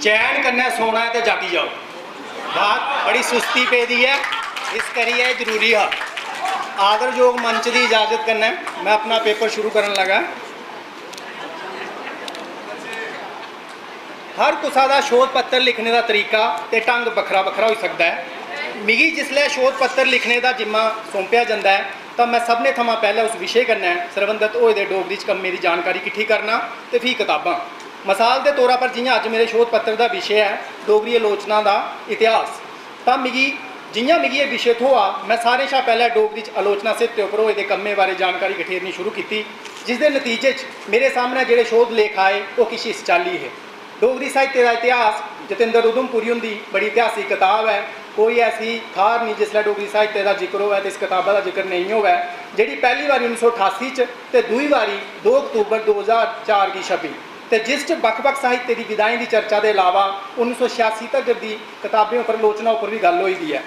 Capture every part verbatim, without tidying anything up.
चैन कन्नै सोना ऐ ते जागी जाओ। बात बड़ी सुस्ती पेदी ऐ, इस करियै एह् जरूरी हा। आदरजोग मंच दी इजाजत कन्नै में अपना पेपर शुरू करन लगा। हर कुसा दा शोध पत्र लिखने दा तरीका ते ढंग बक्खरा बक्खरा होई सकदा ऐ। मिगी जिसलै शोध पत्र लिखने दा जिम्मा सौंपेआ जंदा ऐ, तां में सभनें थमां पैह्लें उस विशे कन्नै सरबंधत होए दे डोगरी च कम्में दी जानकारी किट्ठी करना ते फ्ही कताबां। मसाल दे तौरा पर, जि'यां अज्ज मेरे शोध पत्र दा विशे ऐ डोगरी आलोचना दा इतिहास, तां मिगी, जि'यां मिगी एह् विशे थ्होआ, में सारें शा पैह्लें डोगरी च आलोचना साहित्य उप्पर होए दे कम्में बारै जानकारी कठेरनी शुरू कीती, जिसदे नतीजे च मेरे सामनै जेह्ड़े शोध लेख आए, ओह् किश इस चाल्ली हे। डोगरी साहित्य दा इतिहास, जतिंदर उधमपुरी हुंदी बड़ी इतिहासिक कताब ऐ। कोई ऐसी थाह्र निं, जिसलै डोगरी साहित्य दा जिक्र होऐ ते इस कताबा दा जिक्र नेईं होऐ, जेह्ड़ी पैह्ली बारी उन्नी सौ ठासी च ते दूई बारी दो अक्तूबर दो ज्हार चार गी छपी, ते जिस च बक्ख-बक्ख साहित्य दी विधाएं दी चर्चा दे अलावा उन्नी सौ छेआसी तगर दी कताबें उप्पर आलोचना उप्पर बी गल्ल होई दी ऐ।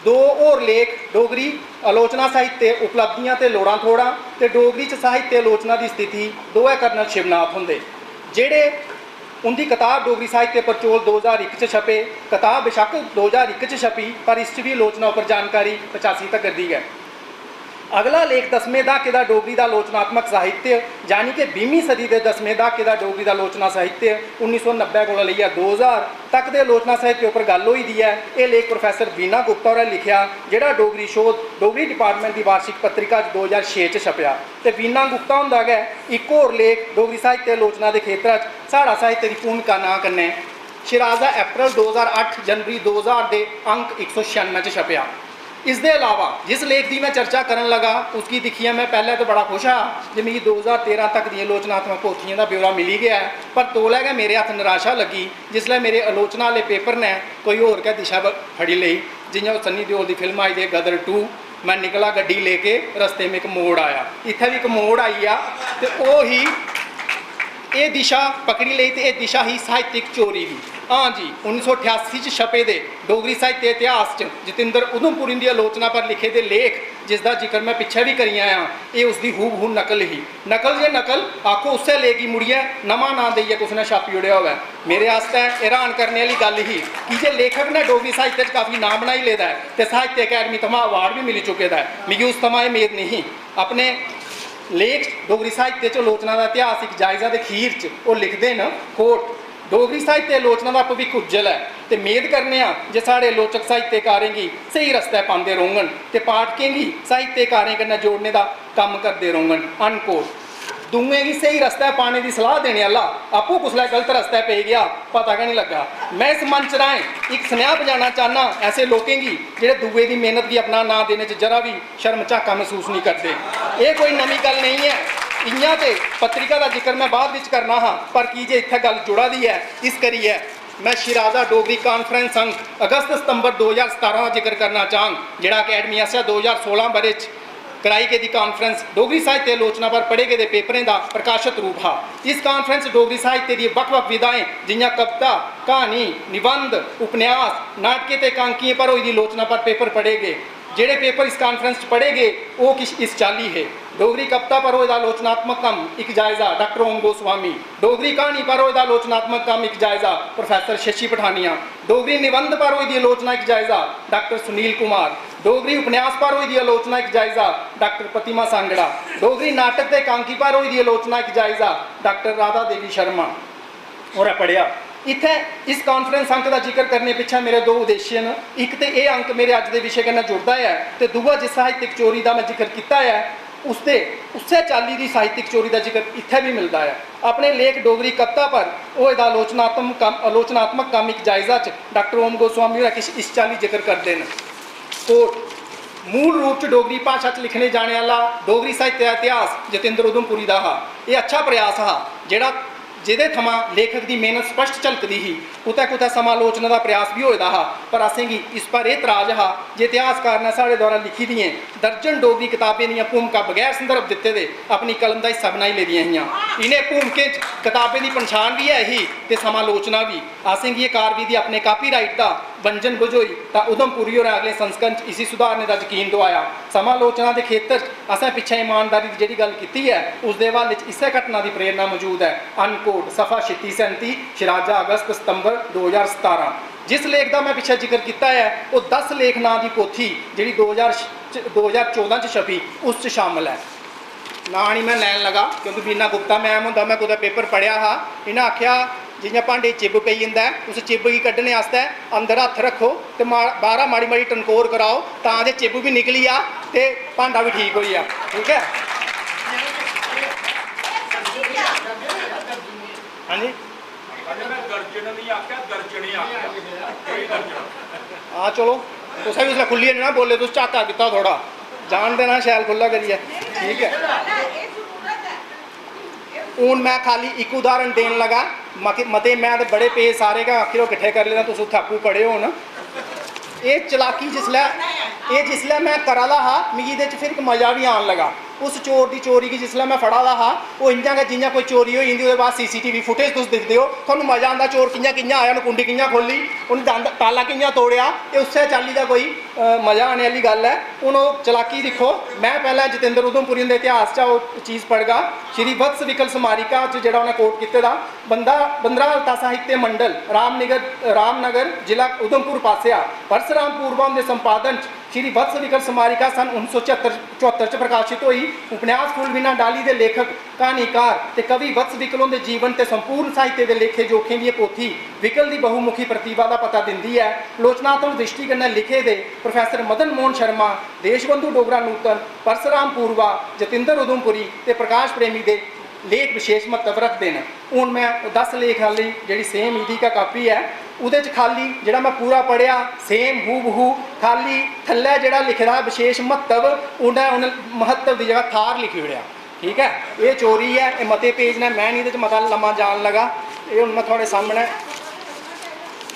दो होर लेख, डोगरी आलोचना साहित्य उपलब्धियां ते लोड़ां थोड़ां ते डोगरी च साहित्य आलोचना दी स्थिति, दोऐ कर्नल शिवनाथ हुंदे, जेह्ड़े उं'दी कताब डोगरी साहित्य पर चौल दो ज्हार इक च छपे। कताब बेशक्क दो ज्हार इक च छपी, पर इस च बी आलोचना उप्पर जानकारी पचासी तगर दी गै। अगला लेख दसमें द्हाके दा डोगरी दा आलोचनात्मक साहित्य, यानी के बीहमीं सदी दे दसमें द्हाके दा डोगरी दा आलोचना साहित्य, उन्नी सौ नब्बै कोला लेइयै दो ज्हार तक दे आलोचना साहित्य उप्पर गल्ल होई दी ऐ। एह् लेख प्रोफेसर वीणा गुप्ता होरें लिखेआ, जेह्ड़ा डोगरी शोध, डोगरी डिपार्टमेंट दी वार्षिक पत्रिका च दो ज्हार छे च छपेआ। ते वीणा गुप्ता हुंदा गै इक होर लेख डोगरी साहित्य आलोचना दे खेतरा च साढ़ा साहित्य दी भूमिका नांऽ कन्नै शिराजा अप्रैल दो ज्हार अट्ठ, जनवरी दो ज्हार दे अंक इक सौ छेआनुऐ च छपेआ। इसदे अलावा जिस लेख दी में चर्चा करन लगा, उसगी दिक्खियै में पैह्लें ते बड़ा खुश हा जे मिगी दो ज्हार तेरां तक दियें आलोचनात्मक पोथियें दा ब्यौरा मिली गेआ ऐ, पर तौले गै मेरे हत्थ निराशा लग्गी जिसलै मेरे आलोचना आह्ले पेपर ने कोई होर गै दिशा ब-, फड़ी लेई। जि'यां ओह् सन्नी देओल दी फिल्म आई दी ऐ गदर टू, मैं निकला गड्डी लेके, रस्ते में इक मोड़ आया, इत्थै बी इक मोड़ आई गेआ। ते ओह् ही, एह् दिशा पकड़ी लेई ते एह् दिशा ही साहित्यिक चोरी दी। हां जी, उन्नी सौ ठेआसी च छपे दे डोगरी साहित्य इतिहास च जतिंदर उधमपुरी हुंदी आलोचना पर लिखे दे लेख, जिसदा जिक्र में पिच्छें बी करी आया, एह् उसदी हूबहू नकल ही। नकल जे नकल, आखो उस्सै लेख गी मुड़ियै नमां नांऽ देइयै कुसै ने छापी ओड़ेआ होऐ। मेरे आस्तै हैरान करने आह्ली गल्ल ही, की जे लेखक ने डोगरी साहित्य च काफी नांऽ बनाई लेदा ऐ ते साहित्य अकैडमी थमां अवार्ड बी मिली चुके दा ऐ। मिगी उस थमां एह् मेद नेईं ही। अपने लेख डोगरी साहित्य च आलोचना दा इतिहास इक जायजा दे खीर च ओह् लिखदे न, quote, "डोगरी साहित्य आलोचना दा भविक्ख उज्जल ऐ ते मेद करने आं जे साढ़े आलोचक साहित्यकारें गी स्हेई रस्तै पांदे रौह्ङन ते पाठकें गी साहित्यकारें कन्नै जोड़ने दा कम्म करदे रौह्ङन।" Unquote। दूएं गी स्हेई रस्तै पाने दी सलाह देने आह्ला आपूं कुसलै गलत रस्तै पेई गेआ, पता गै निं लग्गा। में इस मंच राहें इक सनेहा पजाना चाह्न्नां ऐसे लोकें गी जेह्ड़े दूए दी मेह्नत गी अपना नांऽ देने च जरा बी शर्म झाका मसूस निं करदे। एह् कोई नमीं गल्ल नेईं ऐ। इ'यां ते पत्रिका दा जिक्र में बाद बिच करना हा, पर की जे इत्थै गल्ल जुड़ा दी ऐ, इस करियै में शिराजा डोगरी कांफ्रेंस संघ अगस्त सतंबर दो ज्हार सतारां दा जिक्र करना चाह्ङ, जेह्ड़ा अकैडमी आसेआ दो ज्हार सोलां ब'रे च कराई गेदी कांफ्रेंस डोगरी साहित्य आलोचना पर पढ़े गेदे पेपरें दा प्रकाशत रूप हा। इस कांफ्रेंस डोगरी साहित्य दी बक्ख-बक्ख विधाएं, जि'यां कविता, क्हानी, निबंध, उपन्यास, नाटकें ते एकांकियें पर होई दी आलोचना पर पेपर पढ़े गे। जेह्ड़े पेपर इस कांफ्रेंस च पढ़े गे, ओह् किश इस चाल्ली हे। डोगरी कविता पर होए दा आलोचनात्मक कम्म, इक जायजा, डाक्टर ओम गोस्वामी। डोगरी क्हानी पर होए दा आलोचनात्मक कम्म, इक जायजा, प्रोफेसर शशि पठानिया। डोगरी निबंध पर होई दी आलोचना, इक जायजा, डाक्टर सुनील कुमार। डोगरी उपन्यास पर होई दी आलोचना, इक जायजा, डाक्टर प्रतिमा सांगड़ा। डोगरी नाटक ते एकांकी पर होई दी आलोचना, इक जायजा, डाक्टर राधा देवी शर्मा होरें पढ़ेआ। इत्थै इस कांफ्रेंस अंक दा जिक्र करने पिच्छें मेरे दो उद्देश्य न। इक ते एह् अंक मेरे अज्ज दे विशे कन्नै जुड़दा ऐ ते दूआ जिस साहित्यक चोरी दा में जिक्र कीता ऐ, उसदे, उस्सै चाल्ली दी साहित्यक चोरी दा जिक्र इत्थै बी मिलदा ऐ। अपने लेख डोगरी कविता पर होए दा आलोचनात्मक कम्म, आलोचनात्मक कम्म इक जायजा च डाक्टर ओम गोस्वामी होर किश इस चाल्ली जिक्र करदे न। Quote, "मूल रूप च डोगरी भाशा च लिखने जाने आह्ला डोगरी साहित्य दा इतिहास जतिंदर उधमपुरी दा हा। एह् अच्छा प्रयास हा, जेह्ड़ा, जेह्दे थमां लेखक दी मेह्नत स्पष्ट झलकदी ही। कुतै-कुतै समालोचना दा प्रयास बी होए दा हा, पर असेंगी इस पर एह् तराज हा जे इतिहासकार ने साढ़े द्वारा लिखी दियें दर्जन डोगरी कताबें दियां भूमकां बगैर संदर्भ दित्ते दे अपनी कलम दा हिस्सा बनाई लेदियां हियां। इ'नें भूमकें च कताबें दी पंछान बी ऐ ही ते समालोचना बी। असेंगी एह् कारविधि अपने copyright दा वंजन बझोई तां उधमपुरी होरें अगले संस्करण च इसी सुधारने दा यकीन दोआया। समालोचना दे खेतर च असें पिच्छें ईमानदारी दी जेह्ड़ी गल्ल कीती ऐ, उसदे हवाले च इस्सै घटना दी प्रेरणा मजूद ऐ। अनकोट, सफा छित्ती सैंती, शिराजा, अगस्त सितंबर दो ज्हार सतारां। जिस लेख दा में पिच्छें जिक्र कीता ऐ, ओह् दस लेख नांऽ दी पोथी, जेह्ड़ी दो ज्हार च, दो ज्हार चौदां च छपी, उस च शामल ऐ। नांऽ निं में लैन लगा, क्योंकि बीना गुप्ता मैम हुंदा में कुतै पेपर पढ़ेआ हा, इ'नें आखेआ, जि'यां भांडे च चिब पेई जंदा ऐ, उस चिब गी कड्ढने आस्तै अंदर हत्थ रक्खो ते मा-, बाह्रा माड़ी माड़ी टनकोर कराओ, तां जे चिब बी निकली जा ते भांडा बी ठीक होई जा। ठीक ऐ? हां जी। अरे, में दर्जन निं आखेआ, दर्जने आखेआ। केह् दर्जन? हां, चलो, तुसें बी उसलै खु'ल्लियै निं ना बोले, तुस झाका कीता थोह्ड़ा। जान देना शैल खु'ल्ला करियै, ठीक ऐ? हून में खाल्ली इक उदाहरण देन लगा, मते, मते में ते बड़े पेज सारे गै आखिर ओह् किट्ठे करी लेदा, तुस उत्थै आपूं पढ़ेओ हून। एह् चलाकी जिसलै, एह् जिसलै में करा दा हा, मिगी एह्दे च फिर इक मजा बी आन लगा। उस चोर दी चोरी गी जिसलै में फड़ा दा हा, ओह् इ'यां गै जि'यां कोई चोरी होई जंदी, ओह्दे बाद सीसीटीवी फुटेज तुस दिखदे ओ, थुहानूं मजा आंदा चोर कि'यां कि'यां आया, उ'न्न कुंडी कि'यां खोह्ल्ली, उ'न्न दंद ताला कि'यां तोड़ेआ, ते उस्सै चाल्ली दा कोई, अ, मजा आने आह्ली गल्ल ऐ। हून ओह् चलाकी दिक्खो, में पैह्लें जतिंदर उधमपुरी हुंदे इतिहास च ओह् चीज पढ़गा, श्री वत्स विकल स्मारिका च जेह्ड़ा उ'नें कोट कीते दा, बंदा, बंदरा हल्ता साहित्य मंडल, रामनगर, रामनगर, जिला उधमपुर पासेआ परसराम पूर्वा हुंदे संपादन च श्री वत्स विकल स्मारिका सन उन्नी सौ चौहत्तर, चौहत्तर च प्रकाशत होई। उपन्यास फुल्लवीना डाली दे लेखक, क्हानीकार ते कवि वत्स विकल हुंदे जीवन ते संपूर्ण साहित्य दे लेखे जोखें दी एह् पोथी विकल दी बहुमुखी प्रतिभा दा पता दिंदी ऐ। लोचनात्मक द्रिश्टी कन्नै लिखे दे प्रोफेसर मदन मोहन शर्मा, देशबंधु डोगरा नूतन, परसराम पूर्वा, जतिंदर उधमपुरी ते प्रकाश प्रेमी दे लेख विशेष म्हत्तव रखदे न। हून में ओह् दस लेख आह्ली जेह्ड़ी सेम इ'दी गै कापी ऐ, ओह्दे च खाल्ली जेह्ड़ा में पूरा पढ़ेआ, सेम हू बहू, खाल्ली थल्लै जेह्ड़ा लिखे दा विशेष म्हत्तव, उ'नें, उ'नें म्हत्तव दी जगह थाह्र लिखी ओड़ेआ। ठीक ऐ, एह् चोरी ऐ, एह् मते पेज न, में निं एह्दे च मता लम्मा जान लगा। एह् हून में थुआढ़े सामनै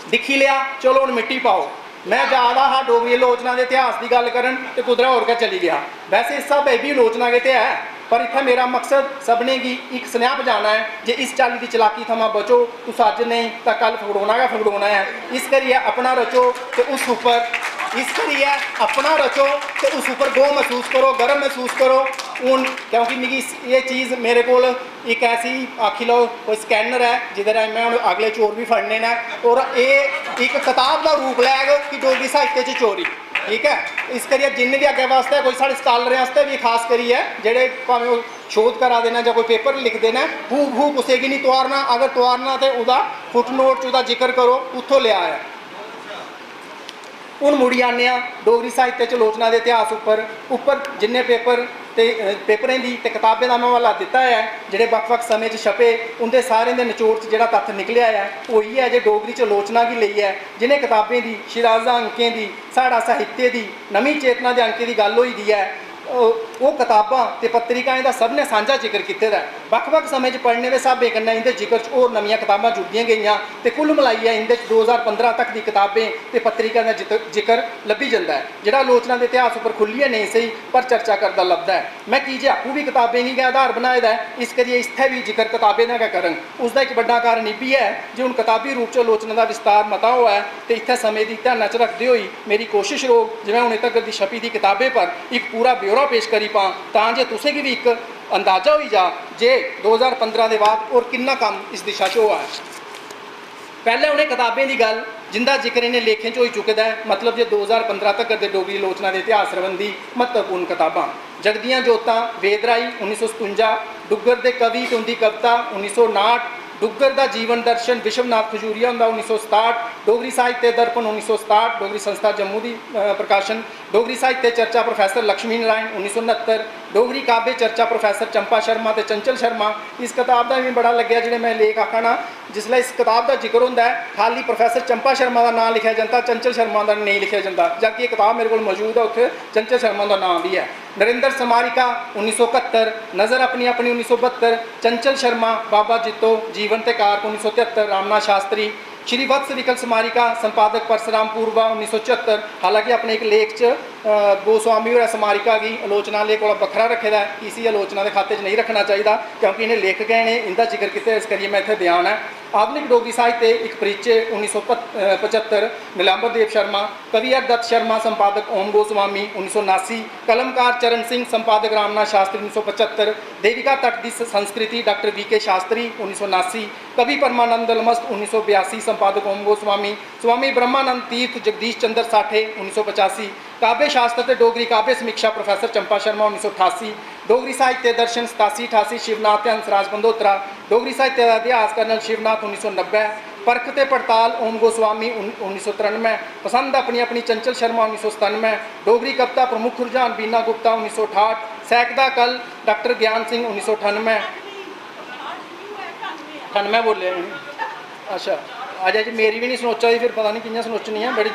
दिक्खी लेआ, चलो हून मिट्टी पाओ। में जा दा हा डोगरी आलोचना दे इतिहास दी गल्ल करन ते कुदरै होर गै चली गेआ। वैसे इस स्हाबै एह् बी आलोचना गै ते ऐ, पर इत्थै मेरा मकसद सभनें गी इक सनेहा पजाना ऐ जे इस चाल्ली दी चलाकी थमां बचो, तुस अज्ज नेईं तां कल फगड़ोना गै फगड़ोना ऐ। इस करियै अपना रचो ते उस उप्पर, इस करियै अपना रचो ते उस उप्पर गोह् मसूस करो, गर्व मसूस करो। हून क्योंकि मिगी इस, एह् चीज मेरे कोल इक ऐसी, आखी लैओ, कोई स्कैनर ऐ जेह्दे राहें में हून अगले चोर बी फड़ने न, और एह् इक कताब दा रूप लैग कि डोगरी साहित्य च चोरी। ठीक ऐ, इस करियै जिन्ने बी अग्गें बास्तै कोई साढ़े स्कालरें आस्तै बी, खास करियै जेह्ड़े भामें ओह् शोध करा दे न जां कोई पेपर लिखदे न, हू बहू कुसै गी निं तुआरना, अगर तुआरना ते ओह्दा फुटनोट च ओह्दा जिक्र करो, उत्थों लेआ ऐ। हून मुड़ी आने आं डोगरी साहित्य च लोचना दे इतिहास उप्पर। उप्पर जिन्ने पेपर ते, अ, पेपरें दी ते कताबें दा में हवाला दित्ता ऐ, जेह्ड़े बक्ख-बक्ख समें च छपे, उं'दे सारें दे नचोड़ च जेह्ड़ा तत्थ निकलेआ ऐ, ओह् इ'यै ऐ जे डोगरी च लोचना गी लेइयै जि'नें कताबें दी, शिराजा अंकें दी, साढ़ा साहित्य दी, नमीं चेतना दे अंकें दी गल्ल होई दी ऐ, ओह्, ओह् कताबां ते पत्रिकाएं दा सभनें सांझा जिकर कीते दा ऐ। बक्ख-बक्ख समें च पढ़ने दे स्हाबें कन्नै इं'दे जिकर च होर नमियां कताबां जुड़दियां गेइयां ते कुल मलाइयै इं'दे च दो ज्हार पंदरां तक दी कताबें ते पत्रिकाएं दा जित-, जिकर लब्भी जंदा ऐ, जेह्ड़ा आलोचना दे इतिहास उप्पर खु'ल्लियै नेईं सेही, पर चर्चा करदा लभदा ऐ। में की जे आपूं बी कताबें गी गै आधार बनाए दा ऐ, इस करियै इत्थै बी जिकर कताबें दा गै करङ। उसदा इक बड्डा कारण इब्बी ऐ जे हून कताबी रूप च आलोचना दा विस्तार मता होआ ऐ ते इत्थै समें दी ध्याना च रखदे होई मेरी कोशश रौह्ग जे में हुनै तगर दी छपी दी कताबें पर इक पूरा ब्यौरा पेश करी पां, तां जे तुसें गी बी इक अंदाजा होई जा जे दो ज्हार पंदरां दे बाद होर किन्ना कम्म इस दिशा च होआ ऐ। पैह्लें उ'नें कताबें दी गल्ल जिं'दा जिकर इ'नें लेखें च होई चुके दा ऐ, मतलब जे दो ज्हार पंदरां तगर दे डोगरी आलोचना दे इतिहास सरबंधी म्हत्तवपूर्ण कताबां, जगदियां जोतां, वेद राही, उन्नी सौ सतुंजा, डुग्गर दे कवि ते उं'दी कविता, उन्नी सौ नाठ, डुग्गर दा जीवन दर्शन, विश्वनाथ खजूरिया हुंदा, उन्नी सौ सताठ, डोगरी साहित्य दर्पण, उन्नी सौ सताठ, डोगरी संस्था जम्मू दी, अ, प्रकाशन, डोगरी साहित्य चर्चा, प्रोफेसर लक्ष्मी नारायण, उन्नी सौ न्हत्तर, डोगरी काव्य चर्चा, प्रोफेसर चंपा शर्मा ते चंचल शर्मा। इस कताब दा मी बड़ा लग्गेआ, जेह्ड़े में लेख आखा ना, जिसलै इस कताब दा जिकर होंदा ऐ, खाल्ली प्रोफेसर चंपा शर्मा दा नांऽ लिखेआ जंदा, चंचल शर्मा दा नेईं लिखेआ जंदा, जबकि एह् कताब मेरे कोल मजूद ऐ, उत्थै चंचल शर्मा दा नांऽ बी ऐ। नरेंद्र स्मारिका, उन्नी सौ कत्तर, नज़र अपनी अपनी, उन्नी सौ बत्तर, चंचल शर्मा, बाबा जित्तो, जीवन ते कारक, उन्नी सौ तेहत्तर, रामनाथ शास्त्री, श्री वत्स विकल स्मारिका, संपादक परसराम पूर्वा, उन्नी सौ चौहत्तर। हालांकि अपने इक लेख च, अ, गोस्वामी होरें स्मारिका गी आलोचना आह्ले कोला बक्खरा रक्खे दा ऐ, इसी आलोचना दे खाते च नेईं रक्खना चाहिदा, क्योंकि इ'नें लेखकें ने इं'दा जिकर कीते दा, इस करियै में इत्थै देआ ना ऐ। आधुनिक डोगरी साहित्य इक परिचे, उन्नी सौ पचहत्तर, नीलांबर देव शर्मा, कवि हरदत्त शर्मा, संपादक ओम गोस्वामी, उन्नी सौ नासी, कलमकार चरण सिंह, संपादक रामनाथ शास्त्री, उन्नी सौ पचहत्तर, देविका तट दी संस्कृति, डॉक्टर वी के शास्त्री, उन्नी सौ नासी, कवि परमानंद अलमस्त, उन्नी सौ बयासी, संपादक ओम गोस्वामी, स्वामी ब्रह्मानंद तीर्थ, जगदीश चंद्र साठे, उन्नी सौ पचासी, काव्य शास्त्र ते डोगरी काव्य समीक्षा, प्रोफेसर चंपा शर्मा, उन्नी सौ ठासी, डोगरी साहित्य दर्शन, सतासी अठासी, शिवनाथ ते हंसराज पंधोत्रा, डोगरी साहित्य दा इतिहास, कर्नल शिवनाथ, उन्नी सौ नब्बै, परख ते पड़ताल, ओम गोस्वामी, उन-, उन्नी सौ त्रानुऐ, पसंद अपनी अपनी, चंचल शर्मा, उन्नी सौ सतानुऐ, डोगरी कविता, प्रमुख रुझान, बीना गुप्ता, उन्नी सौ ठाठ, सैकदा कल, डॉक्टर ज्ञान सिंह, उन्नी सौ ठानुऐ, ठानुऐ बोले। अच्छा, अज्ज, अज्ज मेरी बी निं सनोचा दी, फिर पता निं कि'यां सनोचनी ऐ, बड़ी,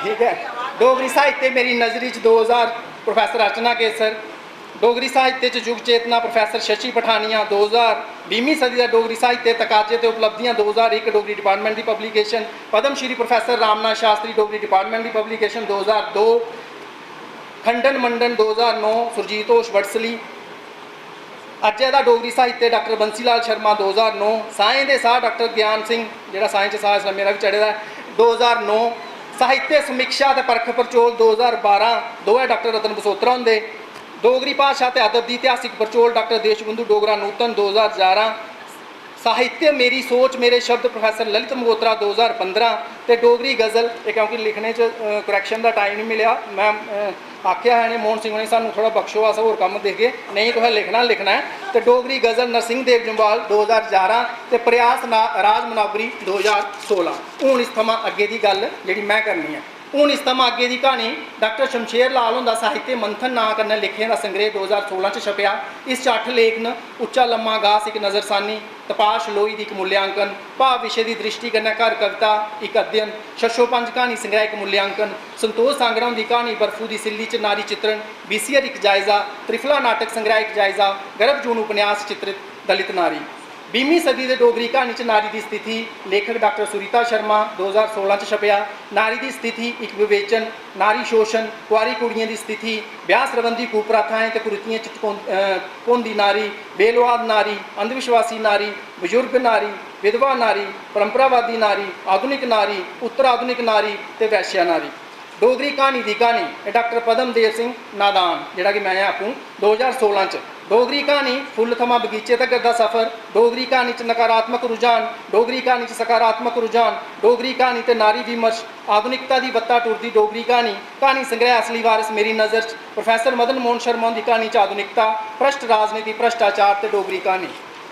ठीक ऐ। डोगरी साहित्य मेरी नजरी च दो ज्हार, प्रोफेसर अर्चना केसर, डोगरी साहित्य च युग चेतना, प्रोफेसर शशि पठानिया, दो ज्हार, बीहमीं सदी दा डोगरी साहित्य, तकाजे ते उपलब्धियां, दो ज्हार इक, डोगरी डिपार्टमेंट दी पब्लिकेशन, पद्म श्री प्रोफेसर रामनाथ शास्त्री, डोगरी डिपार्टमेंट दी पब्लिकेशन, दो ज्हार दो, खंडन मंडन, दो ज्हार नौ, सुरजीत होश बडसली, अज्जै दा डोगरी साहित्य, डॉक्टर बंसी लाल शर्मा, दो ज्हार नौ, साहें दे साह, डॉक्टर ज्ञान सिंह, जेह्ड़ा साहें च साह इसलै मेरा बी चढ़े दा ऐ, दो ज्हार नौ, साहित्य समीक्षा ते परख परचोल, दो ज्हार बारां, दोऐ डॉक्टर रतन बसोत्रा हुंदे, डोगरी भाशा ते अदब दी इतिहासिक परचोल, डॉक्टर देशबंधु डोगरा नूतन, दो ज्हार ञारां, साहित्य मेरी सोच मेरे शब्द, प्रोफेसर ललित मंगोत्रा, दो ज्हार पंदरां, ते डोगरी गज़ल, एह् क्योंकि लिखने च, अ, correction दा time निं मिलेआ, में, अ, आखेआ हा इ'नें मोहन सिंह होरें, "सानूं थोह्ड़ा बख्शो, अस होर कम्म दिखगे, नेईं तुसें लिखना, लिखना ऐ।" ते डोगरी गज़ल नरसिंह देव जम्वाल, दो ज्हार ञारां, ते प्रयास ना-, राज मनागरी, दो ज्हार सोलां। हून इस थमां अग्गें दी गल्ल जेह्ड़ी में करनी ऐ। हून इस थमां अग्गें दी क्हानी डॉक्टर शमशेर लाल हुंदा साहित्य मंथन नांऽ कन्नै लेखें दा संग्रेह दो ज्हार सोलां च छपेआ। इस च अट्ठ लेख न, उच्चा लम्मा गास इक नजरसानी, तपाश लोई दी इक मूल्यांकन, भाव विशे दी द्रिश्टी कन्नै घर कविता इक अध्ययन, शशो पंज क्हानी संग्रह इक मूल्यांकन, संतोष सांगड़ा हुंदी क्हानी बर्फू दी सिल्ली च नारी चित्रण, बीसीआर इक जायजा, त्रिफला नाटक संग्रह इक जायजा, गर्भ जून उपन्यास चित्रित दलित नारी। बीहमीं सदी दे डोगरी क्हानी च नारी दी स्थिति, लेखक डॉक्टर सुरीता शर्मा, दो ज्हार सोलां च छपेआ। नारी दी स्थिति इक विवेचन, नारी शोषण, कुआरी कुड़ियें दी स्थिति, ब्याह सरबंधी कुप्रथाएं ते कुरीतियें च टकों-, अ, घोंदी नारी, बेलुआद नारी, अंधविश्वासी नारी, बजुर्ग नारी, विधवा नारी, परंपरावादी नारी, आधुनिक नारी, उत्तर आधुनिक नारी ते वैश्या नारी। डोगरी क्हानी दी क्हानी, एह् डॉक्टर पद्मदेव सिंह नादान, जेह्ड़ा कि में आपूं, दो ज्हार सोलां च। डोगरी क्हानी, फुल्ल थमां बगीचे तगर दा सफर, डोगरी क्हानी च नकारात्मक रुझान, डोगरी क्हानी च सकारात्मक रुझान, डोगरी क्हानी ते नारी विमर्श, आधुनिकता दी बत्ता टुरदी डोगरी क्हानी, क्हानी संग्रह असली वारस मेरी नजर च, प्रोफेसर मदन मोहन शर्मा हुंदी क्हानी च आधुनिकता, भ्रष्ट राजनीति, भ्रष्टाचार ते डोगरी क्हानी।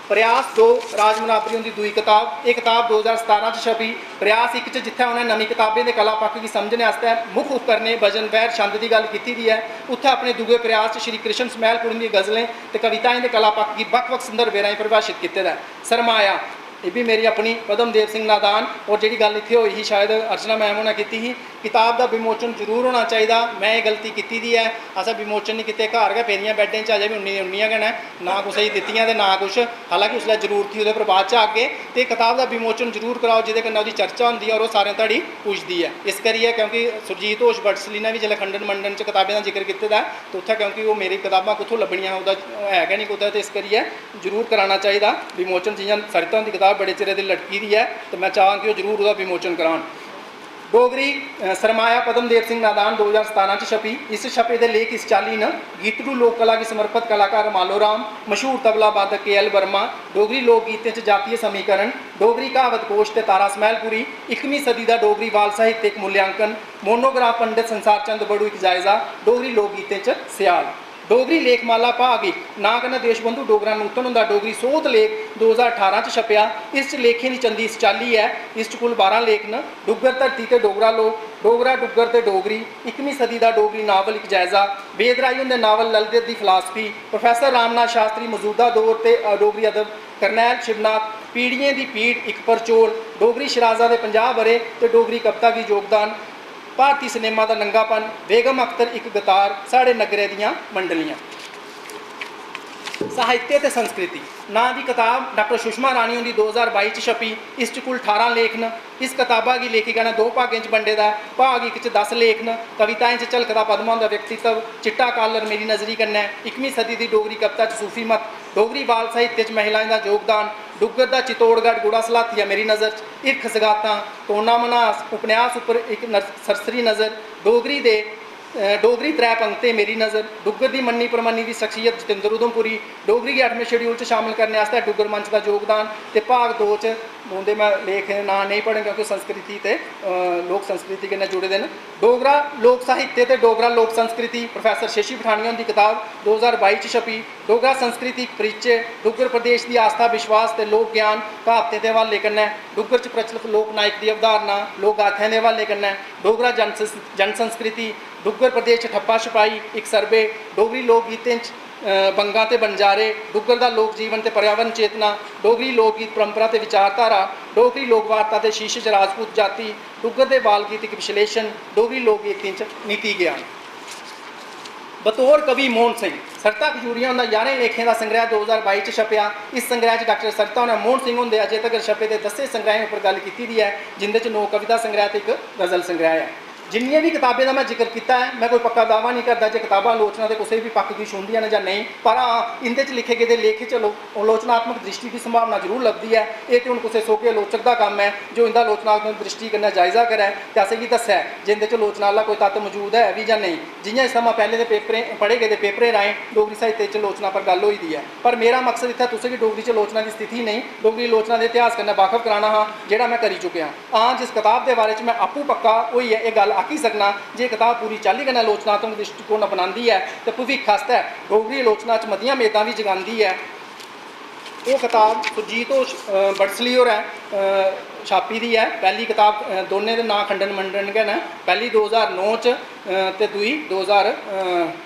प्रयास दो, राज मनाबरी हुंदी दूई कताब। एह् कताब दो ज्हार सतारां च छपी। प्रयास इक च जित्थै उ'नें नमीं कताबें दे कला पक्ख गी समझने आस्तै मुक्ख उपकरणें वजन, बैह्र, छंद दी गल्ल कीती दी ऐ, उत्थै अपने दूए प्रयास च श्री कृष्ण स्मैलपुरी हुंदी गजलें ते कविताएं दे कला पक्ख गी बक्ख-बक्ख संदर्भें राहें परिभाशत कीते दा ऐ। सरमाया, एह् बी मेरी अपनी, पद्मदेव सिंह नादान, होर जेह्ड़ी गल्ल इत्थै होई ही, शायद अर्चना मैम होरें कीती ही, कताब दा विमोचन जरूर होना चाहिदा। में एह् गलती कीती दी ऐ, असें विमोचन निं कीते, घर गै पेदियां बैड्डें च अजें बी उन्नी दियां उन्नियां गै न, ना कुसै गी दित्तियां ते ना कुछ। हालांकि उसलै जरूरत ही, ओह्दे पर बाद च आगे। ते कताब दा विमोचन जरूर कराओ, जेह्दे कन्नै ओह्दी चर्चा होंदी ऐ और ओह् सारें धोड़ी पुजदी ऐ। इस करियै, क्योंकि सुरजीत होश बडसली ने बी जिसलै खंडन मंडन च कताबें दा जिक्र कीते दा ऐ, ते उत्थै क्योंकि ओह् मेरी कताबां कुत्थूं लब्भनियां, ओह्दा है गै निं कुतै, ते इस करियै जरूर कराना चाहिदा विमोचन। जि'यां सरिता हुंदी कताब बड़े चिरै दी लटकी दी ऐ, ते में चाह्ङ कि ओह् जरूर ओह्दा विमोचन करान। डोगरी, अ, सरमाया पद्मदेव सिंह नादान दो ज्हार सतारां च छपी। इस छपे दे लेख इस चाल्ली न: गीतड़ू लोक कला गी समर्पत कलाकार मालो राम, मशहूर तबला वादक के एल वर्मा, डोगरी लोक गीतें च जातीय समीकरण, डोगरी क्हावत कोश ते तारा स्मैलपुरी, इकमीं सदी दा डोगरी बाल साहित्य इक मूल्यांकन, मोनोग्राफ पंडित संसार चंद बड़ू इक जायजा, डोगरी लोक गीतें च स्याल। डोगरी लेखमाला भाग इक नांऽ कन्नै देशबंधु डोगरा नूतन हुंदा डोगरी सोध लेख दो ज्हार ठारां च छपेआ। इस च लेखें दी चंदी इस चाल्ली ऐ। इस च कुल बारां लेख न: डुग्गर धरती ते डोगरा लोक, डोगरा डुग्गर ते डोगरी, इकमीं सदी दा डोगरी नावल इक जायजा, वेद राही हुंदे नावल ललित दी फिलासफी, प्रोफेसर रामनाथ शास्त्री मजूदा दौर ते, अ, डोगरी अदब, करनैल शिवनाथ, पीढ़ियें दी पीढ़ इक परचोल, डोगरी शराजा दे पंजाह् ब'रे ते डोगरी कविता गी योगदान, भारती सिनेमा दा नंगापन, बेगम अख्तर इक गतार, साढ़े नग्गरै दियां मंडलियां। साहित्य ते संस्कृति नांऽ दी कताब डाक्टर सुषमा रानी हुंदी दो ज्हार बाई च छपी। इस च कुल ठारां लेख न। इस कताबा गी लेखिका ने दो भागें च बंडे दा ऐ। भाग इक च दस लेख न। कविताएं च झलकदा पद्मा हुंदा व्यक्तित्व, चिट्टा कालर मेरी नजरी कन्नै, इकमीं सदी दी डोगरी कविता च सूफी मत, डोगरी बाल साहित्य च महिलाएं दा योगदान, डुग्गर दा चित्तौड़गढ़ गुड़ा सलाथिया मेरी नजर च, हिरख सगातां, तोना मन्हास, उपन्यास उप्पर इक नर-, सरसरी नजर, डोगरी दे, अ, डोगरी त्रै पंक्ते मेरी नजर, डुग्गर दी मन्नी परमन्नी दी शख्सियत जतिंदर उधमपुरी, डोगरी गी अठमें schedule च शामिल करने आस्तै डुग्गर मंच दा योगदान ते भाग दो च उं'दे में लेख नांऽ नेईं पढ़ङ क्योंकि संस्कृति ते, अ, लोक संस्कृति कन्नै जुड़े दे न। डोगरा लोक साहित्य ते डोगरा लोक संस्कृति, प्रोफेसर शशि पठानिया हुंदी कताब दो ज्हार बाई च छपी। डोगरा संस्कृति परिचे, डुग्गर प्रदेश दी आस्था विश्वास ते लोक ज्ञान, क्हावतें दे हवाले कन्नै, डुग्गर च प्रचलत लोक नायक दी अवधारणा, लोक गाथें दे हवाले कन्नै, डोगरा जन संस-, जन संस्कृति, डुग्गर प्रदेश च ठप्पा छपाई, इक सर्वे, डोगरी लोक गीतें च, अ, बंगां ते बंजारे, डुग्गर दा लोक जीवन ते पर्यावरण चेतना, डोगरी लोक गीत परंपरा ते विचारधारा, डोगरी लोक वार्ता दे शीर्ष च राजपूत जाति, डुग्गर दे बाल गीत इक विश्लेषण, डोगरी लोक गीतें च नीति ज्ञान। बतौर कवि मोहन सिंह, सरता खजूरिया हुंदा ञारें लेखें दा संग्रैह दो ज्हार बाई च छपेआ। इस संग्रैह च डाक्टर सरता होरें मोहन सिंह हुंदे अजें तगर छपे दे दस्सें संग्रैहें उप्पर गल्ल कीती दी ऐ, जिंदे च नौ कविता संग्रैह ते इक गजल संग्रैह ऐ। जिन्नियां बी कताबें दा में जिक्र कीता ऐ, में कोई पक्का दावा नेईं करदा जे कताबां आलोचना दे कुसै बी पक्ख गी छूंह्दियां न जां नेईं, पर हां, इंदे च लिखे गेदे लेख च लो-, आलोचनात्मक द्रिश्टी दी संभावना जरूर लभदी ऐ। एह् ते हुन कुसै सोह्गे आलोचक दा कम्म ऐ जे ओह् इंदा आलोचनात्मक द्रिश्टी कन्नै जायजा करै ते असेंगी दस्सै जे इंदे च आलोचना आह्ला कोई तत्त मजूद ऐ बी जां नेईं। जि'यां इस थमां पैह्लें दे पेपरें, पढ़े गेदे पेपरें राहें डोगरी साहित्य च आलोचना पर गल्ल होई दी ऐ, पर मेरा मकसद इत्थै तुसेंगी डोगरी च आलोचना दी स्थिति नेईं, डोगरी आलोचना दे इतिहास कन्नै बाकफ कराना हा, जेह्ड़ा में करी चुकेआं। हां, जिस कताब दे बारे च में आपूं पक्का होइयै एह् गल्ल आखी सकनां जे एह् कताब पूरी चाल्ली कन्नै आलोचनात्मक द्रिश्टीकोण अपनांदी ऐ ते भविक्ख आस्तै डोगरी आलोचना च मतियां मेदां बी जगांदी ऐ, ओह् कताब सुरजीत होश, अ, बडसली होरें, अ, छापी दी ऐ। पैह्ली कताब, अ, दोनें दे नांऽ खंडन मंडन गै न। पैह्ली दो ज्हार नौ च, अ, ते दूई दो ज्हार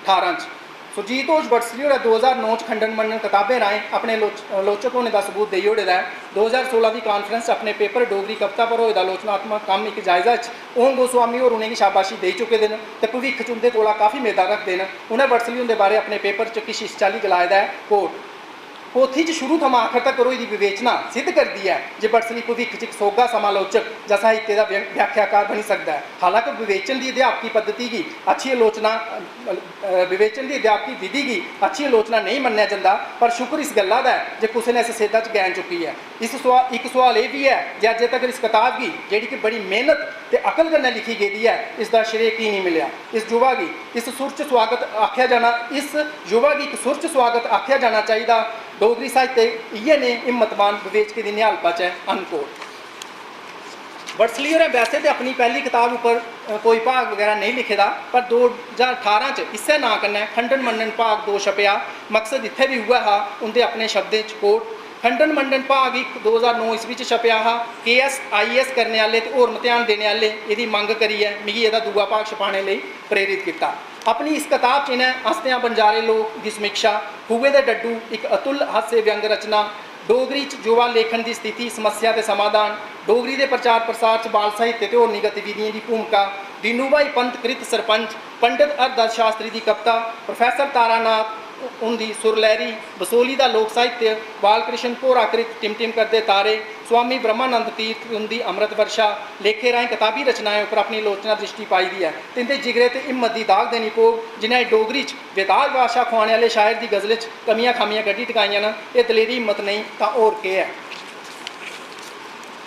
ठारां च। सुरजीत होश बडसली होरें दो ज्हार नौ च खंडन मंडन कताबें राहें अपने लोच-, आलोचक होने दा सबूत देई ओड़े दा ऐ। दो ज्हार सोलां दी कांफ्रेंस च अपने पेपर डोगरी कविता पर होए दा आलोचनात्मक कम्म इक जायजा च ओम गोस्वामी होर उ'नेंगी शाबाशी देई चुके दे न ते भविक्ख च उं'दे कोला काफी मेदां रखदे न। उ'नें बडसली हुंदे बारै अपने पेपर च किश इस चाल्ली गलाए दा ऐ, quote, पोथी च शुरू थमां आखर तगर होई दी विवेचना सिद्ध करदी ऐ जे बडसली भविक्ख च इक सोहगा समालोचक जां साहित्य दा व्य-, व्याख्याकार बनी सकदा ऐ। हालांकि विवेचन दी अध्यापकी पद्धति गी अच्छी आलोचना, अ, अ, विवेचन दी अध्यापकी विधि गी अच्छी आलोचना नेईं मन्नेआ जंदा, पर शुक्र इस गल्ला दा ऐ जे कुसै ने इस सेधा च गैं चुक्की ऐ। इस सोआ-, इक सोआल एह् बी ऐ जे अज्जै तगर इस कताब गी, जेह्ड़ी कि बड़ी मेह्नत ते अकल कन्नै लिखी गेदी ऐ, इसदा श्रेय की नेईं मिलेआ? इस युवा गी इस सुर च सुआगत आखेआ जाना, इस युवा गी इक सुर च सुआगत आखेआ जाना चाहिदा। डोगरी साहित्य इ'यै नेह् हिम्मतवान विवेचकें दी निहालपा च ऐ। Unquote। बडसली होरें वैसे ते अपनी पैह्ली कताब उप्पर, अ, कोई भाग बगैरा नेईं लिखे दा, पर दो ज्हार ठारां च इस्सै नांऽ कन्नै खंडन मंडन भाग दो छपेआ। मकसद इत्थै बी उ'ऐ हा। उं'दे अपने शब्दें च, quote, खंडन मंडन भाग इक दो ज्हार नौ ईस्वी च छपेआ हा। के एस, आई ए एस करने आह्ले ते होर मतेहान देने आह्ले एह्दी मंग करियै मिगी एह्दा दूआ भाग छपाने लेई प्रेरित कीता। अपनी इस कताब च इ'नें हस्तेआं बंजारे लोक दी समीक्षा, खूहे दे डड्डू, इक अतुल हास्य व्यंग रचना, डोगरी च युवा लेखन दी स्थिति, समस्या ते समाधान, डोगरी दे प्रचार प्रसार च बाल साहित्य ते होरनी गतिविधियें दी भूमिका, दीनू भाई पंत कृत सरपंच, पंडित हरदास शास्त्री दी कविता, प्रोफेसर तारानाथ हुंदी सुरलैह्री, बसोली दा लोक साहित्य, बालकृष्ण भोरा कृत टिमटिम करदे तारे, स्वामी ब्रह्मानंद तीर्थ हुंदी अमृत वर्षा लेखे राहें कताबी रचनाएं उप्पर अपनी आलोचना द्रिश्टी पाई दी ऐ ते इं'दे जिगरे ते हिम्मत दी दाग देनी पौग, जि'नें डोगरी च बेताज बादशाह खुआने आह्ले शायर दी गजलें च कमियां खामियां कड्ढी टकाइयां न। एह् दलेरी हिम्मत नेईं तां होर केह् ऐ?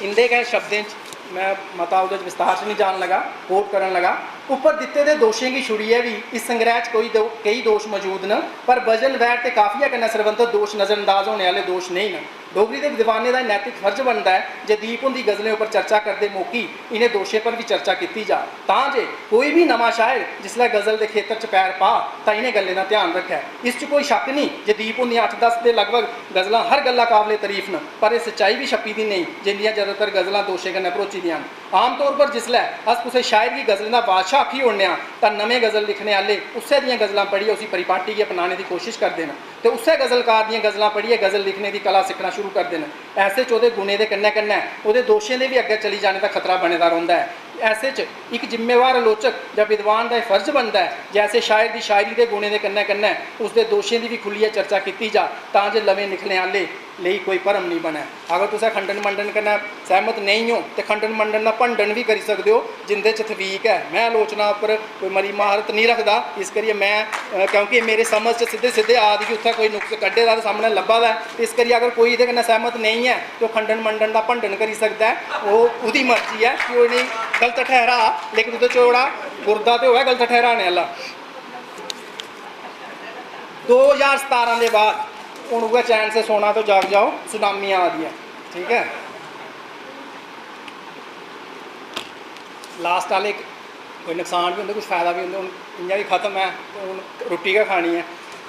इं'दे गै शब्दें च, में मता ओह्दे च विस्तार च निं जान लगा, quote करन लगा, उप्पर दित्ते दे दोशें गी छुड़ियै बी इस संग्रैह च कोई दो-, केई दोश मजूद न, पर वजन, वैर ते काफिया कन्नै सरबंधत दोश नजरअंदाज होने आह्ले दोश नेईं न। डोगरी दे विद्वानें दा एह् नैतिक फर्ज बनदा ऐ जे दीप हुंदी गजलें उप्पर चर्चा करदे मौकी इ'नें दोशें पर बी चर्चा कीती जा, तां जे कोई बी नमां शायर जिसलै गजल दे खेतर च पैर पा, तां इ'नें गल्लें दा ध्यान रक्खै। इस च कोई शक्क निं जे दीप हुंदियां अट्ठ दस दे लगभग गजलां हर गल्ला काबले तरीफ न, पर एह् सच्चाई बी छप्पी दी नेईं, जिं'दियां जैदातर गजलां दोशें कन्नै भरोची दियां न। आमतौर पर जिसलै अस कुसै शायर गी गजलें दा बादशाह आखी ओड़ने आं, तां नमें गजल लिखने आह्ले उस्सै दियां गजलां पढ़ियै उसी परिपाटी गी अपनाने दी कोशश करदे न ते उस्सै गजलकार दियां गजलां पढ़ियै गजल लिखने दी कला सिक्खना शुरू करदे न। ऐसे च ओह्दे गुणें दे कन्नै-कन्नै ओह्दे दोशें दे बी अग्गें चली जाने दा खतरा बने दा रौंह्दा ऐ। ऐसे च इक जिम्मेवार आलोचक जां विद्वान दा एह् फर्ज बनदा ऐ जे ऐसे शायर दी शायरी दे गुणें दे कन्नै-कन्नै उसदे दोशें दी बी खु'ल्लियै चर्चा कीती जा, तां जे नमें लिखने आह्ले लेई कोई भरम निं बनै। अगर तुसें खंडन मंडन कन्नै सैह्मत नेईं ओ ते खंडन मंडन दा भंडन बी करी सकदे ओ, जिंदे च तफीक ऐ। में आलोचना उप्पर कोई मरी म्हारत निं रखदा, इस करियै में, अ, क्योंकि मेरे समझ च सिद्धे सिद्धे आ दी कि उत्थै कोई नुक्स कड्ढे दा ते सामनै लब्भा दा ऐ, ते इस करियै अगर कोई एह्दे कन्नै सैह्मत नेईं ऐ ते ओह् खंडन मंडन दा भंडन करी सकदा ऐ, ओह् ओह्दी मर्जी ऐ कि ओह् इ'नेंगी गलत ठैहरा, लेकिन ओह्दे च ओह्ड़ा गुर्दा ते होऐ गलत ठैहराने आह्ला। दो ज्हार सतारां दे बाद हून उ'ऐ चैन से सोना तो जाग जाओ, सुनामी आ दी ऐ, ठीक ऐ। लास्ट आह्ले कोई नुकसान बी होंदे, कुछ फायदा बी होंदे। हून इ'यां बी खत्म ऐ ते हून रुट्टी गै खानी ऐ।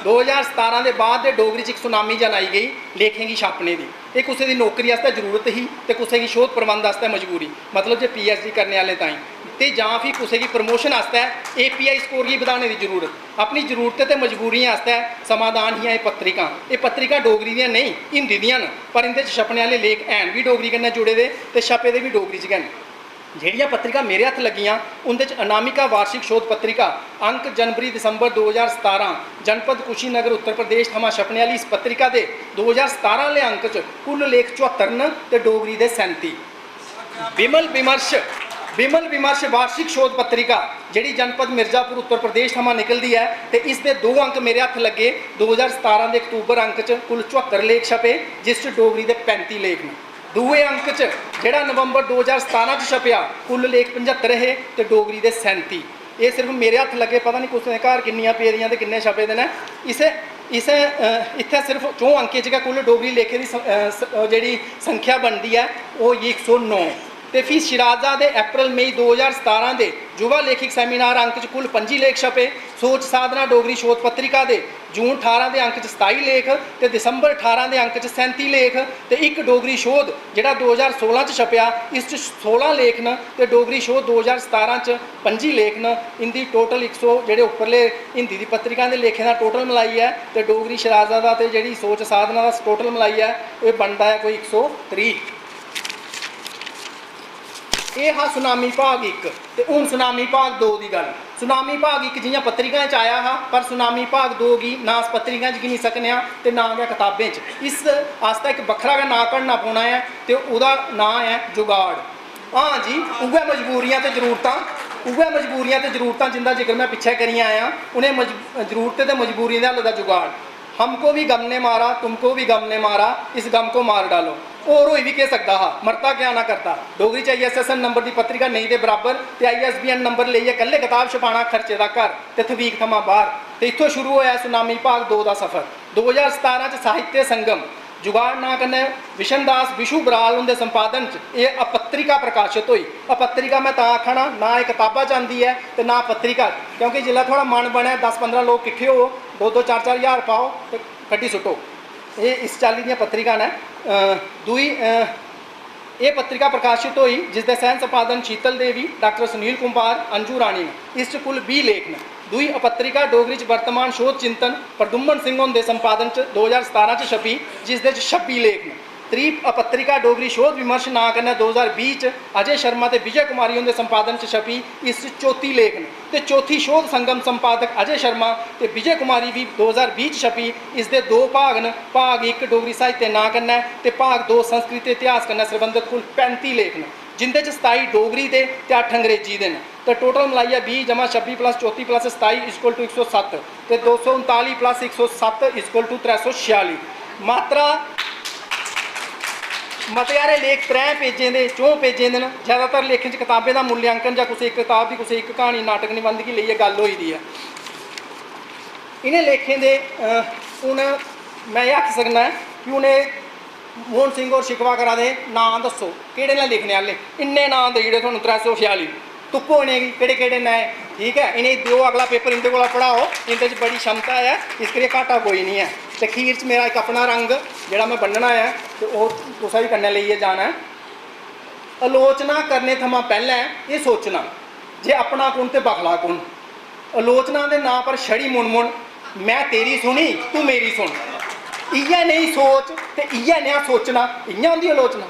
दो ज्हार सतारां दे बाद दे डोगरी च इक सुनामी जन आई गेई लेखें गी छापने दी। एह् कुसै दी नौकरी आस्तै जरूरत ही ते कुसै गी शोध प्रबंध आस्तै मजबूरी, मतलब जे पी एच डी करने आह्लें ताईं, ते जां फ्ही कुसै गी प्रमोशन आस्तै ए पी आई स्कोर गी बधाने दी जरूरत। अपनी जरूरतें ते मजबूरियें आस्तै समाधान हियां एह् पत्रिकां। एह् पत्रिकां डोगरी दियां नेईं, हिंदी दियां न, पर इं'दे च छपने आह्ले लेख हैन बी डोगरी कन्नै जुड़े दे ते छपे दे बी डोगरी च गै न। जेह्ड़ियां पत्रिकां मेरे हत्थ लग्गियां, उं'दे च अनामिका वार्षिक शोध पत्रिका, अंक जनवरी दिसंबर दो ज्हार सतारां, जनपद कुशीनगर उत्तर प्रदेश थमां छपने आह्ली इस पत्रिका दे दो ज्हार सतारां आह्ले अंक च कुल लेख चौहत्तर न ते डोगरी दे सैंती। विमल विमर्श, विमल विमर्श वार्षिक शोध पत्रिका, जेह्ड़ी जनपद मिर्जापुर उत्तर प्रदेश थमां निकलदी ऐ, ते इसदे दो अंक मेरे हत्थ लग्गे। दो ज्हार सतारां दे अक्तूबर अंक च कुल चौहत्तर लेख छपे, जिस च डोगरी दे पैंती लेख न। दूए अंक च, जेह्ड़ा नवंबर दो ज्हार सतारां च छपेआ, कुल लेख पंजहत्तर हे ते डोगरी दे सैंती। एह् सिर्फ मेरे हत्थ लग्गे, पता निं कुसै दे घर किन्नियां पेदियां ते किन्ने छपे दे न। इसे, इसे, अ, इत्थै सिर्फ चौं अंकें च गै कुल डोगरी लेखें दी स-, अ, स-, अ, जेह्ड़ी संख्या बनदी ऐ, ओह् होई गेई इक सौ नौ। ते फ्ही शराजा दे अप्रैल मई दो ज्हार सतारां दे युवा लेखक सेमिनार अंक च कुल पंजी लेख छपे। सोच साधना डोगरी शोध पत्रिका दे जून ठारां दे अंक च सताई लेख ते दिसंबर ठारां दे अंक च सैंती लेख ते इक डोगरी शोध जेह्ड़ा दो ज्हार सोलां च छपेआ, इस च सोलां लेख न ते डोगरी शोध दो ज्हार सतारां च पंजी लेख न। इं'दी टोटल इक सौ, जेह्ड़े उप्परले हिंदी दी पत्रिकाएं दे लेखें दा टोटल मलाइयै ते डोगरी शराजा दा ते जेह्ड़ी सोच साधना दा टोटल मलाइयै एह् बनदा ऐ कोई इक सौ त्रीह्। एह् हा सुनामी भाग इक। ते हून सुनामी भाग दो दी गल्ल। सुनामी भाग इक जि'यां पत्रिकाएं च आया हा, पर सुनामी भाग दो गी ना अस पत्रिकाएं च गिनी सकने आं ते ना गै कताबें च। इस आस्तै इक बक्खरा गै नांऽ घड़ना पौना ऐ ते ओह्दा नांऽ ऐ जुगाड़। हां जी, उ'ऐ मजबूरियां ते जरूरतां, उ'ऐ मजबूरियां ते जरूरतां जिं'दा जिक्र में पिच्छें करियै आया, उ'नें मज-, जरूरतें ते मजबूरियें दे हल दा जुगाड़। हमको भी गम ने मारा, तुमको भी गम ने मारा, इस गम को मार डालो। होर होई बी केह् सकदा हा, मरता क्या ना करता। डोगरी च I S S N number दी पत्रिका नेईं दे बराबर ते I S B N number लेइयै कल्ले कताब छपाना खर्चे दा घर ते थवीक थमां बाह्र। ते इत्थों शुरू होआ सुनामी भाग दो दा सफर। दो ज्हार सतारां च साहित्य संगम जुगाड़ नांऽ कन्नै विशन दास विशु बराल हुंदे संपादन च एह् अपत्रिका प्रकाशत होई। अपत्रिका में तां आखा ना, ना एह् कताबा च आंदी ऐ ते ना पत्रिका च, क्योंकि जिसलै थुआढ़ा मन बनै, दस पंदरां लोक किट्ठे होवो, दो दो चार चार ज्हार पाओ ते कड्ढी सुट्टो। एह् इस चाल्ली दियां पत्रिकां न। अ, दूई, अ, एह् पत्रिका प्रकाशत होई जिसदे सैह् संपादन शीतल देवी, डाक्टर सुनील कुमार, अंजू रानी न। इस च कुल बीह् लेख न। दूई अपत्रिका डोगरी च वर्तमान शोध चिंतन प्रदुम्मन सिंह हुंदे संपादन च दो ज्हार सतारां च छपी, जिसदे च छब्बी लेख न। त्री अपत्रिका डोगरी शोध विमर्श नांऽ कन्नै दो ज्हार बीह् च अजय शर्मा ते विजय कुमारी हुंदे संपादन च छपी, इस च चौती लेख न। ते चौथी शोध संगम संपादक अजय शर्मा ते विजय कुमारी बी दो ज्हार बीह् च छपी। इसदे दो भाग न, भाग इक डोगरी साहित्य नांऽ कन्नै ते भाग दो संस्कृत इतिहास कन्नै सरबंधत कुल पैंती लेख न, जिंदे च सताई डोगरी दे ते अट्ठ अंग्रेजी दे न। ते टोटल मलाइयै बीह् जमा छब्बी प्लस चौती प्लस सताई इक्वल टू इक सौ सत्त ते दो सौ उनताली प्लस इक सौ सत्त इक्वल टू त्रै सौ छेआली। मात्रा मते हारे लेख त्रै पेजें दे, चौं पेजें दे न। जैदातर लेखें च कताबें दा मूल्यांकन जां कुसै इक कताब दी, कुसै इक क्हानी, नाटक, निबंध गी लेइयै गल्ल होई दी ऐ। इ'नें लेखें दे, अ, हून में एह् आखी सकना ऐ कि हून एह् मोहन सिंह होर शिकवा करा दे, नांऽ दस्सो, केह्ड़े न लिखने आह्ले? इन्ने नांऽ देई ओड़े थुहानूं, त्रै सौ छेआली। तुप्पो इ'नेंगी, केह्ड़े केह्ड़े न एह्, ठीक ऐ? इ'नेंगी देओ, अगला पेपर इं'दे कोला पढ़ाओ, इं'दे च बड़ी क्षमता ऐ, इस करियै घाटा कोई निं ऐ। ते खीर च मेरा इक अपना रंग जेह्ड़ा में ब'न्नना ऐ, ते ओह् तुसें बी कन्नै लेइयै जाना ऐ। आलोचना करने थमां पैह्लें एह् सोचना जे अपना कु'न ते बखला कु'न। आलोचना दे नांऽ पर छड़ी मुनमुन, "में तेरी सुनी, तूं मेरी सुन।" इ'यै नेही सोच ते इ'यै नेहा सोचना, इ'यां होंदी आलोचना?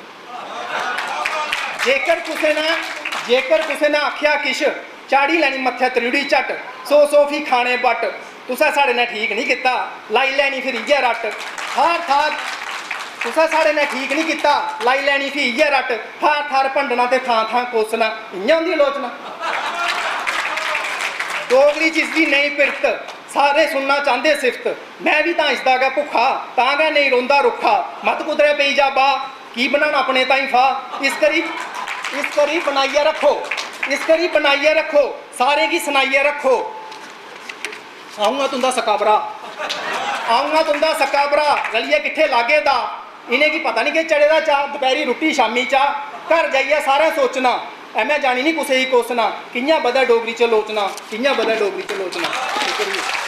जेकर कुसै ने, जेकर कुसै ने आखेआ किश, चाढ़ी लैनी मत्थै त्रिउढ़ी झट्ट, सौ सौ फ्ही खाने बट्ट। "तुसें साढ़े नै ठीक निं कीता, लाई लैनी फिर इ'यै रट्ट।" थाह्र थाह्र, तुसें साढ़े ने ठीक निं कीता, लाई लैनी फ्ही इ'यै रट्ट, थाह्र थाह्र भंडना ते थां थां कोसना, इ'यां होंदी आलोचना। डोगरी च इसदी नेईं पिरत, सारे सुनना चांह्दे सिफत, में बी तां इसदा गै भुक्खा, तां गै नेईं रौंह्दा रुक्खा, मत कुदरै पेई जा बा, की बनाना अपने ताईं फा, इस करी, इस करी बनाइयै रक्खो, इस करी बनाइयै रक्खो, सारें गी सनाइयै रक्खो। अ'ऊं आं तुं'दा सक्का भ्राऽ, अ'ऊं आं तुं'दा सक्का भ्राऽ, रलियै किट्ठे लागे दा। इ'नेंगी पता निं केह् चढ़े दा चाऽ, दपैह्री रुट्टी शामी चाह्, घर जाइयै सारें सोचना, ऐ में जानी निं कुसै गी कोसना, कि'यां बधै डोगरी च लोचना, कि'यां बधै डोगरी च लोचना। शुक्रिया।